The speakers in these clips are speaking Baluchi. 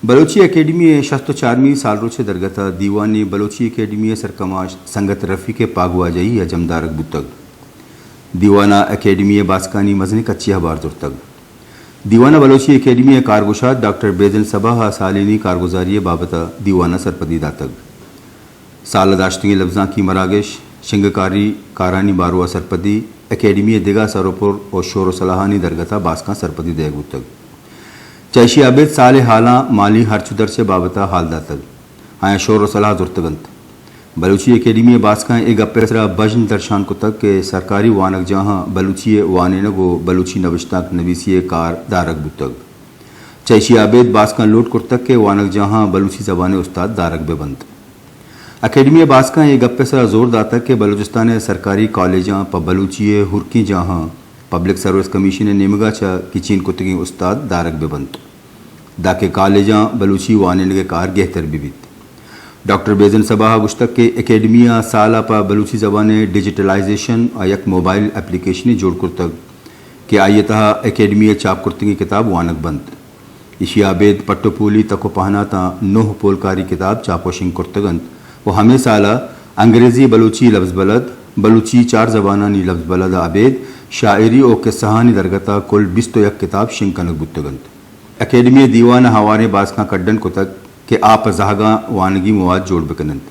بلوچی اکیڈمی ءِ شست ءُ چارمی سالروچ ءِ درگت ءَ دیوان ءَ بلوچی اکیڈمی ءِ سرکماش سنگت رفیق ءِ پاگواجہی ءَ جمدارگ بوتگ۔ دیوان ءَ اکیڈمی ءِ باسکانی مزنیں کچے ءَ بار زرتگ۔ دیوان ءَ بلوچی اکیڈمی ءِ کارگشاد ڈاکٹر بیزن صبا ءَ سالینی کارگزاری ءِ بابت ءَ دیوان ءَ سرپدی داتگ۔ سال ءَ داشتگیں لبزانکی مراگش، شنگکاری کارانی باروا سرپدی، اکیڈمی ءِ دگہ سر ءُ پر ءُ شور ءُ سلاہانی درگت ءَ باسکاں سرپدی دئیگ بوتگ۔ چہ ایشی ءَ ابید سال ءِ حالاں مالی ہرچ ءُ درچ ءِ بابت ءَ حال داتگ۔ آیاں شور ءُ سلاہ زرتگ اَنت۔ بلوچی اکیڈمی ءِ باسکاں اے گپ ءِ سرا بژن درشان کتگ کہ سرکاری وانگجاہاں بلوچی ءِ وانینگ ءُ بلوچی نبشتانک نبیسی ءِ کار دارگ بوتگ۔ چہ ایشی ءَ ابید باسکاں لوٹ کرتگ کہ وانگجاہاں بلوچی زبان ءِ استاد دارگ بہ بنت۔ اکیڈمی ءِ باسکاں اے گپ ءِ سرا زور داتگ کہ بلوچستان ءِ سرکاری کالجاں پہ بلوچی ءِ ہورکیں جاہاں پبلک سروس کمیشن ءِ نیمگ ءَ چہ کچین کتگیں استاد دارگ بہ بنت، دانکہ کالجاں بلوچی وانینگ ءِ کار گہتر بہ بیت۔ ڈاکٹر بیزن صبا ءَ گوشتگ کہ اکیڈمی ءَ سال ءَ پہ بلوچی زبان ءِ ڈیجیٹلائزیشن ءَ یک موبائل اپلیکیشنے جوڑ کرتگ کہ آئی ءِ تہا اکیڈمی ءِ چاپ کرتگیں کتاب وانگ بنت۔ ایشی ءَ ابید پٹ ءُ پولی تک ءُ پہناتاں نُہ پولکاری کتاب چاپ ءُ شنگ کرتگ اَنت ءُ ہمے سال ءَ انگریزی بلوچی لبز بلد، بلوچی چار زبانانی لبز بلد ءَ ابید شاعری ءُ کسہانی درگت ءَ کل بیست ءُ یک کتاب شنگ کنگ بوتگ اَنت۔ اکیڈمی ءِ دیوان ءَ ہواریں باسکاں کڈن کتگ کہ آ پہ زہگاں وانگی مواد جوڑ بہ کن اَنت۔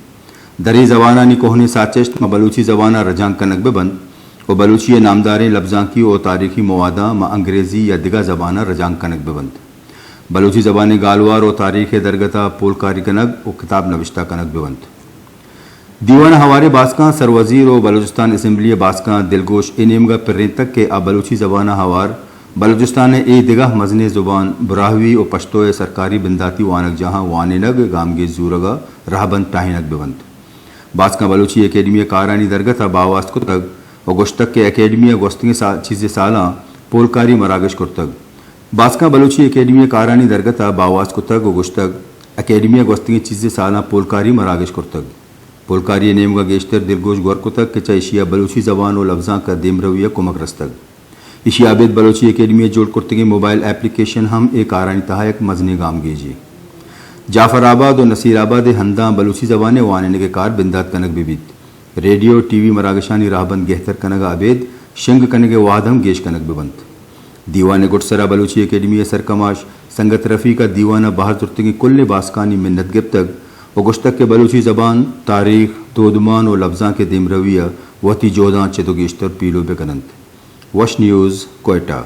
دریں زبانانی کوہنیں ساچشت ماں بلوچی زبان ءَ رجانک کنگ بہ بنت ءُ بلوچی ءِ نامداریں لبزانکی ءُ تاریخی مواداں ماں انگریزی یا دگہ زبان ءَ رجانک کنگ بہ بنت۔ بلوچی زبان ءِ گالوار ءُ تاریخ ءِ درگت ءَ پولکاری کنگ ءُ کتاب نبشتہ کنگ بہ بنت۔ دیوان ءَ ہواریں باسکاں سروزیر ءُ بلوچستان اسمبلی ءِ باسکاں دلگوش اے نیمگ ءَ پرینتگ کہ آ بلوچی زبان ءَ ہوار بلوچستان ءِ اے دگہ مزنیں زبان براہوئی ءُ پشتو ءِ سرکاری بنداتی وانگجاہاں وانینگ ءِ گامگیج زورگ ءَ رہبند ٹاہینگ بہ بنت۔ باسکاں بلوچی اکیڈمی ءِ کارانی درگت ءَ باہواست کتگ ءُ گوشتگ کہ اکیڈمی ءَ گوستگیں سا-، چیزے سالاں پولکاری مراگش کرتگ۔ باسکاں بلوچی اکیڈمی ءِ کارانی درگت ءَ باہواست کتگ ءُ گوشتگ، اکیڈمی ءَ گوستگیں چیزے سالاں پولکاری مراگش کرتگ۔ پولکاری ءِ نیمگ ءَ گیشتر دلگوش گور کتگ کہ چہ ایشی ءَ بلوچی زبان ءُ لبزانک ءِ دیمروی ءَ کمک رستگ۔ ایشی ءَ ابید بلوچی اکیڈمی ءِ جوڑ کرتگیں موبائل اپلیکیشن ہم اے کارانی تہا یک مزنیں گامگیجے۔ جعفر آباد ءُ نصیر آباد ءِ ہنداں بلوچی زبان ءِ وانینگ ءِ کار بندات کنگ بہ بیت۔ ریڈیو، ٹی وی مراگشانی راہبند گہتر کنگ ءَ ابید شنگ کنگ ءِ وہد ہم گیش کنگ بہ بنت۔ دیوان ءِ گڈسرا بلوچی اکیڈمی ءِ سرکماش سنگت رفیق ءَ دیوان ءَ بہر زرتگیں کلیں باسکانی منت گپتگ ءُ گوشتگ کہ بلوچی زبان، تاریخ، دودمان ءُ لبزانک ءِ دیمروی ءَ وتی جہداں چد ءُ گیشتر پیلو بہ کن اَنت۔ وش نیوز، کوئٹہ۔